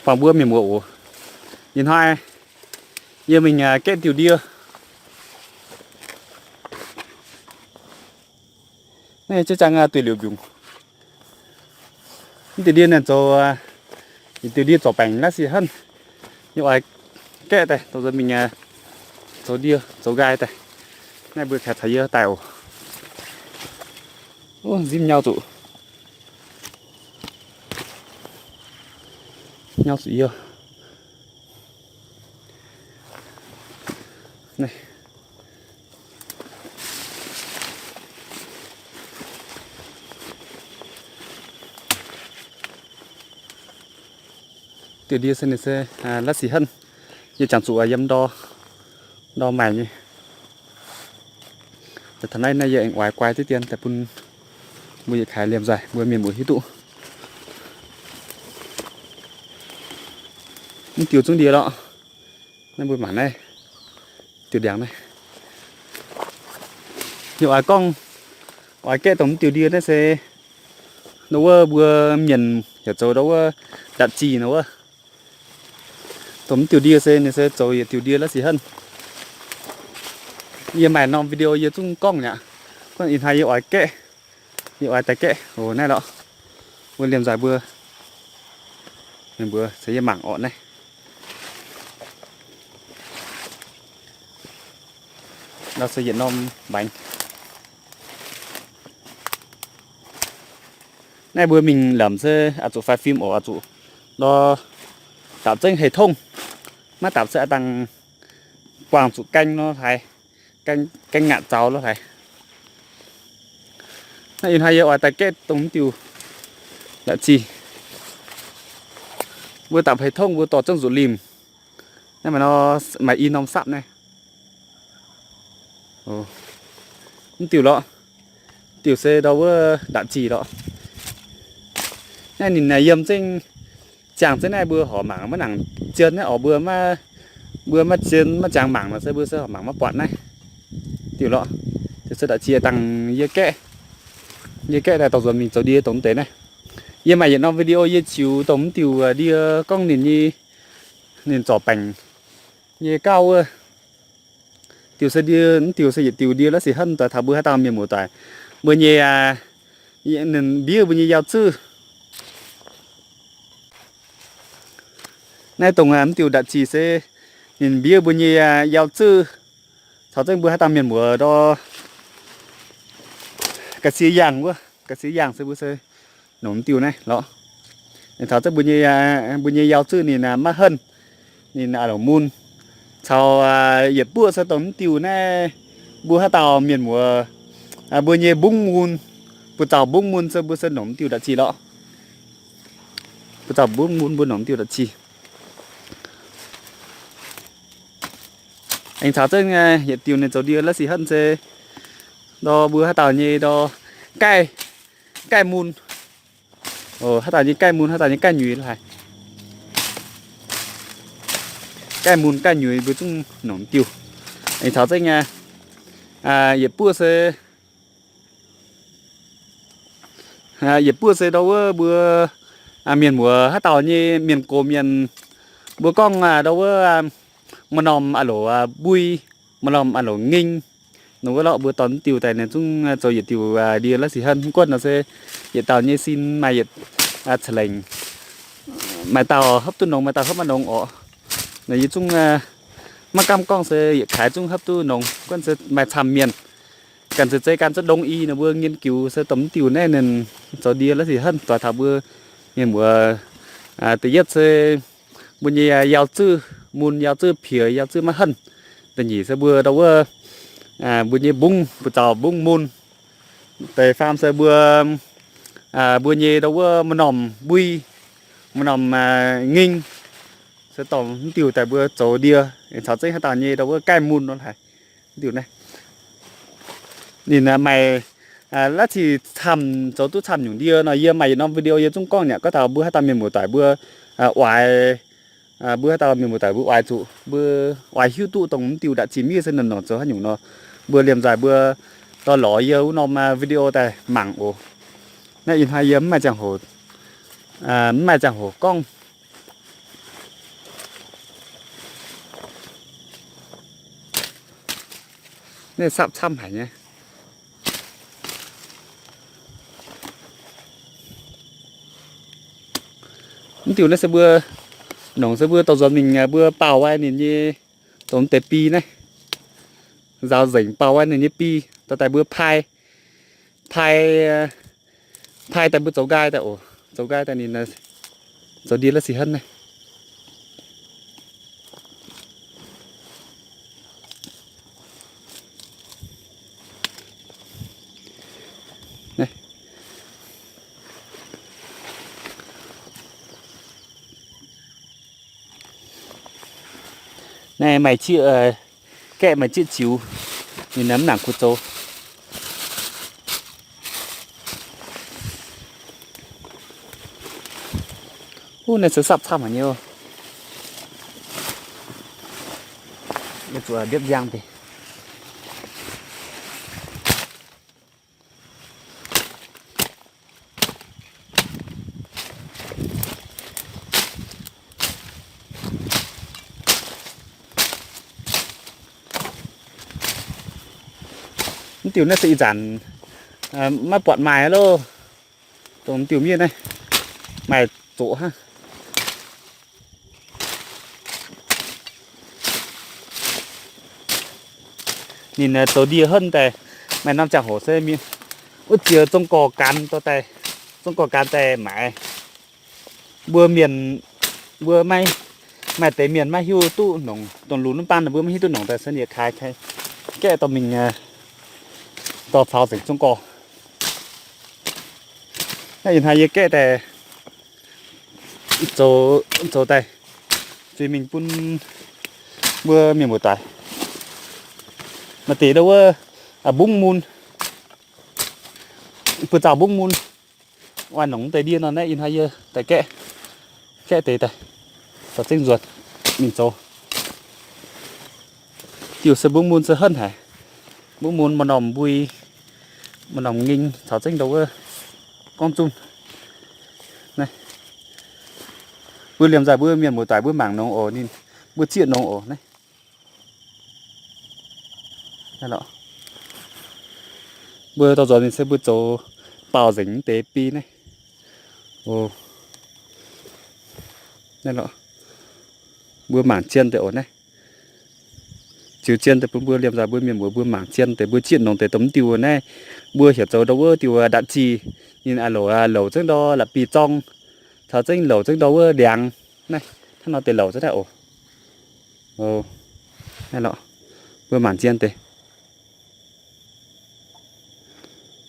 bangc mbuo mienh muoz oc. Ih hnoi yie mingh gaeqv diuh ndie. Naaiv jang duih liuz mbiungc. Mv diuh ndie naaiv zoux, diuh ndie zorc baengc laav sic hnangv. Yie oix gaeqv daaih dongh nzunc mingh zoux ndie zoux nqaai daaih. Naaiv mbuo kaaix caux yie daaih oc. Nzimv nyau zuqc, nyau zuqc yie. Diuh ndie se ninh se laav sic hnangv. Yie jangx zuqc yiem ndor, ndor maaic nyei. Taux naaiv, naaiv yie aengx oix guai diqv dien daaih bun mbuo yietc kaaix liemh nzaaih mbuo mienh muoz hiuv duqv. Mv diuh zungv ndie lorqc. Naaiv mbuo mangc naaiv diuh ndiangx naaiv. Yie oix gorngv, oix gaeqv dongh mv diuh ndie naaiv se ndau wuov mbuo mienh heuc zoux ndau wuov ndatc zih nor wuov. Dongh mv diuh ndie se ninh se zoux yietc diuh ndie laav sic hnangv. Yie maaih norm video yie zungv gorngv mi'aqv. Gorngv ih hnoi yie oix gaeqv, yie oix daaih gaeqv oc. Naaiv lorqc, mbuo liemh nzaaih mbuo, mbuo caux yie mangc orqc naaiv. Nor se yietc norm mbaengx. Naaiv mbuo mingh lamc se aqc zuqc faix fim oc, aqc zuqc nor dapc zengv hec tongv. Maiv dapc se aqc dangh guangc zuqc gaeng nor haaix, gaeng ngaatc zaux nor haaix. Naaiv ih hnoi yie oix daaih gaeqv dongh mv diuh ndatc zih. Mbuo dapc hec tongv mbuo dorh zengv nzuqc limh. Naaiv maaih nor, maaih i norm sapv naaiv. Mv diuh lorqc. Diuh se ndau wuov ndatc zih lorqc. Naaiv ninh yiem zengv, ziangh zengv naaiv mbuo horpc mangc maiv nangc zien naaiv oc. Mbuo maiv, mbuo maiv zien maiv ziangx mangc nor se mbuo se horpc mangc maiv buatc naaiv. Diuh lorqc. Diuh se ndatc zih dangh yie gaeqv, yie gaeqv daaih dorh nzuonx mingh zoux ndie dongh deix naaiv. Yie maaih yietc norm video yie ziux dongh mv diuh ndie gorngv ninh nyei, ninh zorc baengc nyei gauh wuov. Diuh se ndie, mv diuh se yietc diuh ndie laav sic hnangv doix taux mbuo haaix dauh mienh muoz doic. Mbuo nyei, ninh mbiev mbuo nyei yaac zuqc. Naaiv dongh mv diuh ndatc zih se ninh mbiev mbuo nyei yaac zuqc. Caux zengv mbuo haaix dauh mienh muoz ndor ga'sie yangh wuov, ga'sie yangh se mbuo se nongc mv diuh naaiv lorqc. Caux zengv mbuo nyei, mbuo nyei yaac zuqc ninh maiv henv, ninh longc mun. Caux yietc buoqv se dongh mv diuh naaiv, mbuo haaix dauh mienh muoz, mbuo nyei mbungv mun, buoz-zaux mbungv mun se mbuo se nongc mv diuh ndatc zih lorqc. Buoz-zaux mbungv mun mbuo nongc mv diuh ndatc zih. Aengx caux zengv yietc diuh ninh zoux ndie laav sic hnangv se ndor mbuo haaix dauh nyei ndor gaih, gaih mun. Haaix dauh nyei gaih mun, haaix dauh nyei gaih nyuix lorqc haic. Gaih mun gaih nyuix mbuo zungv nongc diuh. Aengx caux zengv yietc buoqv se, yietc buoqv se ndor wuov mbuo mienh muoz haaix dauh nyei mienh gox mienh, mbuo gorngv ndor wuov maaih norm a'loc mbui, maaih norm a'loc nging. Nor wuov lorqc mbuo dorh mv diuh daaih ninh zungv zoux yietc diuh ndie laav sic hnangv. Mv gunv nor se yietc dauh nyei sin maaih yietc, ca'lengc maaih dauh hopv duqv nongx, maaih dauh hopv maiv nongx orqc. Nor yie zungv maiv gaamv gorngv se yietc kaaix zungv hopv duqv nongx. Gunv se maaih camv mienh ganh zeiz zeiz ganh za'gengh i nor mbuo nghiên cứu se dongh mv diuh naaiv ninh zoux ndie laav sic hnangv doix taux mbuo mienh muoz. Da'yietv se mbuo nyei yaac zuqc mun, yaac zuqc piex, yaac zuqc maiv henv. Da'nyeic se mbuo ndor wuov mbuo nyei mbungv, buoz-zaux mbungv mun. Da'faam se mbuo, mbuo nyei ndor wuov maaih norm mbui, maaih norm nging. Se dorh mv diuh daaih mbuo zoux ndie, caux zengv haaix dauh nyei ndor wuov gaih mun nor haic. Mv diuh naaiv ninh maaih laav sic camv, zoux duqv camv nyungc ndie nor. Yie maaih yietc norm video yie zungv gorngv nyei, gorngv taux mbuo haaix dauh mienh muoz-doic mbuo oix, mbuo haaix dauh mienh muoz-doic mbuo oix zuqc, mbuo oix hiuv duqv dongh mv diuh ndatc zih miev se nongc nongc zoux haaix nyungc nor, mbuo liemh nzaaih mbuo dorh lorz yie wuov norm video daaih mangc oc. Naaiv ih hnoi yie mv maaih ziangh hoc, mv maaih ziangh hoc gorngv. Naaiv sapv camv haic nyei. Mv diuh naaiv se mbuo nongc se mbuo dorh nzuonx mingh mbuo baaux wai ninh nyei dongh deix bi naaiv. Nzaaux nzengc baaux wai ninh nyei bi, dorh daaih mbuo pai, pai, pai daaih mbuo zoux nqaai daaih oc. Zoux nqaai daaih ninh zoux ndie la'sic henv naaiv. Naaiv maaih zieqv, gaeqv maaih zieqv ziux, ninh mv nangc kuv zoux. Wuov naaiv se sapv camv haic nyei. Yie zuqc mbienv nziang deix. Mv diuh naaiv se ih zanc maiv buatc maaih loh. Dongh mv diuh miev naaiv maaih zoqc hnangv. Ninh zoux ndie henv daaih, maaih norm ziangh hoc se mienh wuov ziex zong gorx gan, zong gorx gan daaih maaiz. Mbuo mienh, mbuo maiv, maaih deix mienh maiv hiuv duqv nongc, dongh lunx mv baan mbuo maiv hiuv duqv nongc daaih se ninh kaaix, kaaix gaeqv dorh mingh, dorh caux nzengc zong gorx. Naaiv ih hnoi yie gaeqv daaih zoux, zoux daaih zuiz mingh bun mbuo mienh muoz-doic. Maaih deix ndau wuov mbungv mun, buoz-zaux mbungv mun, oix nongc deix ndie nor naaiv ih hnoi yie daaih gaeqv, gaeqv deix daaih caux zengv nzuonx mingh zoux. Diuh se mbungv mun se henv haic. Mbungv mun maaih norm mbui, maaih norm nging caux zengv ndau wuov gorngv zunv. Naaiv mbuo liemh nzaaih mbuo mienh muoz-doic mbuo mangc nongx oc, ninh mbuo zieqv nongx oc. Naaiv mbuo dorh nzuonx mingh se mbuo zoux baaux nzengc deix bi naaiv. Naaiv lorqc, mbuo mangc zien deix oc naaiv. Ziux zien deix bun mbuo liemh nzaaih mbuo mienh muoz mbuo mangc zien deix mbuo zieqv nongx deix dongh mv diuh naaiv. Mbuo heuc zoux ndau wuov diuh ndatc zih, ninh a'louc louc zengv ndau la'bieiv-zorng, caux zengv louc zengv ndau wuov ndiangx. Naaiv hnangv nor deix louc zengv naaiv oc. Naaiv lorqc, mbuo mangc zien deix.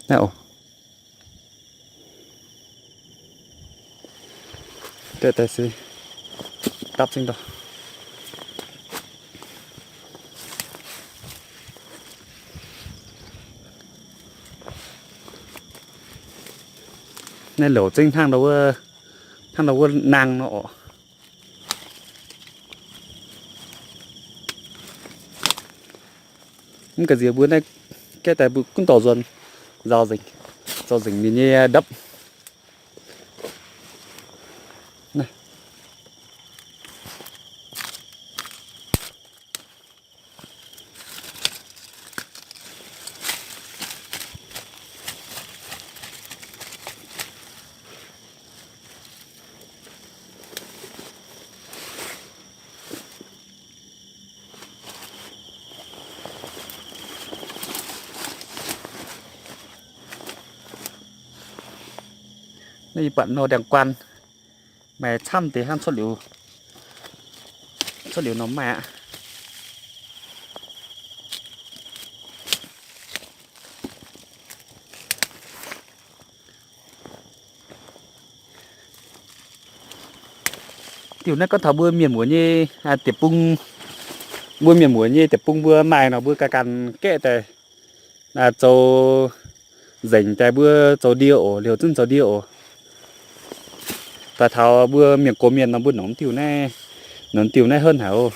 Naaiv oc. Deix daaih se dapv zengv ndau. Naaiv louc zengv hnangv ndau wuov, hnangv ndau wuov nangh nor oc. Mv ga'nziex mbuo naaiv gaeqv daaih mbuo gunv dorh nzuonx nzaaux nzengc, zoux nzengc ninh nyei ndapv. Naaiv yie buatc nor ndiangx-guaan maaih camv deix hnangv cuotv liuz, cuotv liuz nor maaih aqv. Diuh naaiv gorngv taux mbuo mienh muoz nyei deic-bung, mbuo mienh muoz nyei deic-bung mbuo maaih nor mbuo ganh ganh gaeqv daaih zoux nzengc daaih mbuo zoux ndie oc, liouh zunv zoux ndie oc. Daaih taux mbuo mienh gox mienh nor mbuo nongc diuh naaiv, nongc diuh naaiv henv haic oc.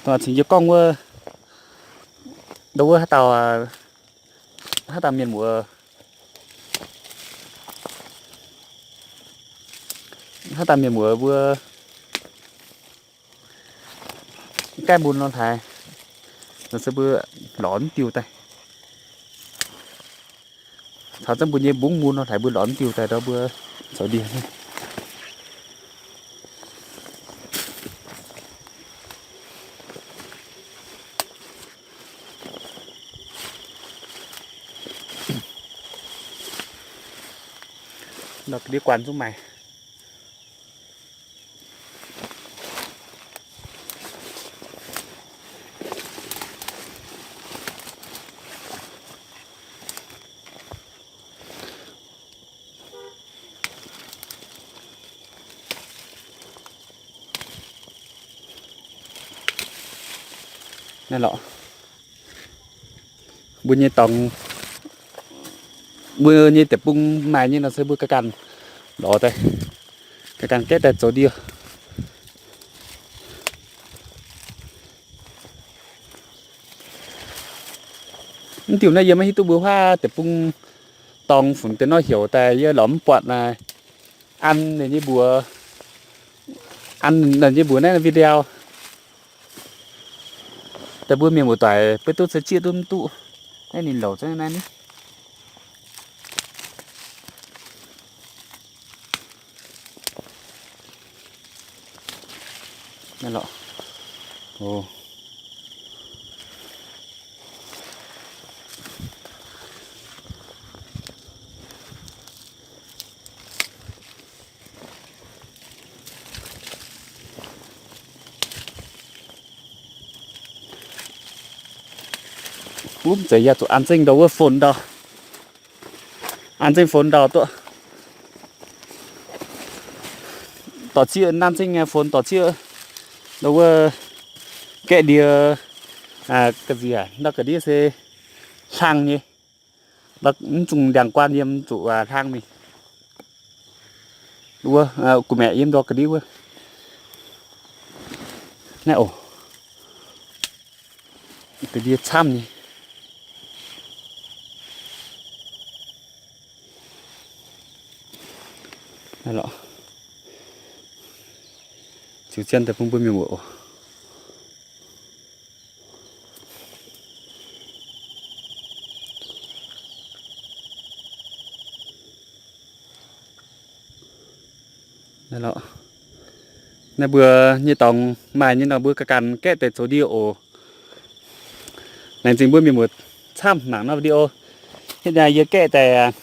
Cingx yie gorngv wuov, ndau wuov haaix dauh, haaix dauh mienh muoz, haaix dauh mienh muoz mbuo gaeqv mun nor hlaaix, nor se mbuo lorz mv diuh daaih. Caux zengv mbuo nyei mbungv mun nor hlaaix mbuo lorz mv diuh daaih ndau mbuo zoux ndie. Nor ga'ndiev guanh zungv maaih. Naaiv lorqc, mbuo nyei dorngx, mbuo nyei deic-bung maaih nyei nor se mbuo ganh ganh lorz daaih, ganh ganh gaeqv daaih zoux ndie. Mv diuh naaiv yie maiv hiuv duqv mbuo huaav deic-bung dorngx funx deix nor heuc daaih, yie lorz mv buatc naaic. An ninh nyei mbuox, an ninh nyei mbuox naaiv video daaih mbuo mienh muoz-doic beiv duqv se zieqv duqv mv duqv. Naaiv ninh louc zengv naaiv ni. Naaiv lorqc. O. Wuov zeiz yaac zuqc an zengv ndau wuov phone ndau. An zengv phone ndau duqv. Dorh zieqv nanv zengv phone dorh zieqv ndau wuov gaeqv ndie, ga'nziex ndau ga'ndiev se hlang nyei. Mv zungh ndiangx-guaan yiem zuqc hlang mingh. Wuov, gu'maeqc yiem ndau ga'ndiev wuov. Naaiv oc. Ga'ndiev camv nyei. Naaiv lorqc. Ziux zien daaih bun mbuo mienh muoz oc. Naaiv lorqc. Naaiv mbuo nyei dorngx maaih nyei nor mbuo ganh ganh gaeqv daaih zoux ndie oc. Laengz zingh mbuo mienh muoz camv mangc nor video. Hitv naaiv yie gaeqv daaih,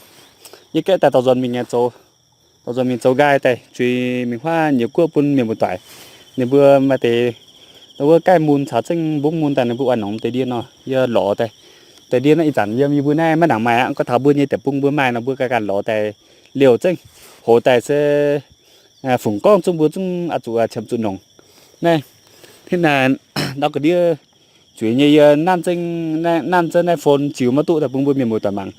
yie gaeqv daaih dorh nzuonx mingh zoux, dorh nzuonx mingh zoux nqaai daaih zuiz mingh huaav nyei guoqv bun mienh muoz-doic. Ninh mbuo maaih deix wuov gaih mun caux zengv mbungv mun daaih ninh mbuo oix nongx deix ndie nor, yie lorz daaih. Deix ndie naaiv ih zanc yiem yie mbuo naaiv maiv nangc maaih aqv. Gorngv taux mbuo nyei deic-bung mbuo maaih nor mbuo ganh ganh lorz daaih liouh zengv. Hoz daaih se fungc gorngv zungv mbuo zungv oix zuqc qiemx zuqc nongc. Naaiv, hitv naaiv ndau ga'ndiev zueiz nyei yie nanv zengv, nanv zengv naaiv phone ziux maiv duqv daaih bun mbuo mienh muoz-doic mangc.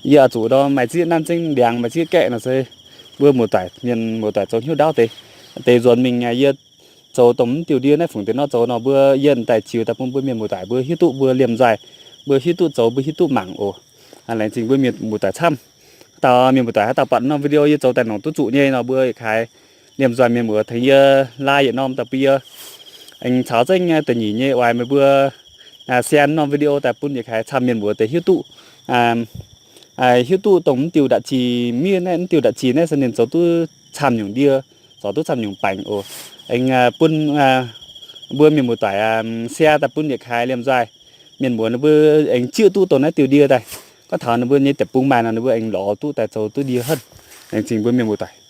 Yie oix zuqc ndau maaih zieqv nanv zengv ndiangx, maaih zieqv gaeqv nor se mbuo muoz-doic, mienh muoz-doic zoux hnyouv ndaauv deix. Deix nzuonx mingh yie zoux dongh mv diuh ndie naaiv fungc deix nor zoux nor mbuo yie daaih ziux daaih bun mbuo mienh muoz-doic mbuo hiuv duqv mbuo liemh nzoih, mbuo hiuv duqv zoux, mbuo hiuv duqv mangc oc. Laengz zingh mbuo mienh muoz-doic camv. Dauh mienh muoz-doic haaix dauh buatc norm video yie zoux daaih nongc duqv zuqc nyei nor mbuo yietc kaaix liemh nzoih mienh muoz tengx yie like yietc norm daaih bun yie. Aengx caux zengv da'nyeic nyei oix meih mbuo share norm video daaih bun yietc kaaix camv mienh muoz deix hiuv duqv, hiuv duqv dongh mv diuh ndatc zinh miev naaiv, mv diuh ndatc zinh naaiv se ninh zoux duqv camv nyungc ndie, zoux duqv camv nyungc baengc oc. Aengx bun mbuo mienh muoz-doic share daaih bun yietc kaaix liemh nzoih mienh muoz ninh mbuo aengx zieqv duqv dongh naaiv diuh ndie daaih. Gorngv taux ninh mbuo nyei deic-bung maaih nor ninh mbuo aengx lorz duqv daaih zoux duqv ndie henv. Laengz zingh mbuo mienh muoz-doic.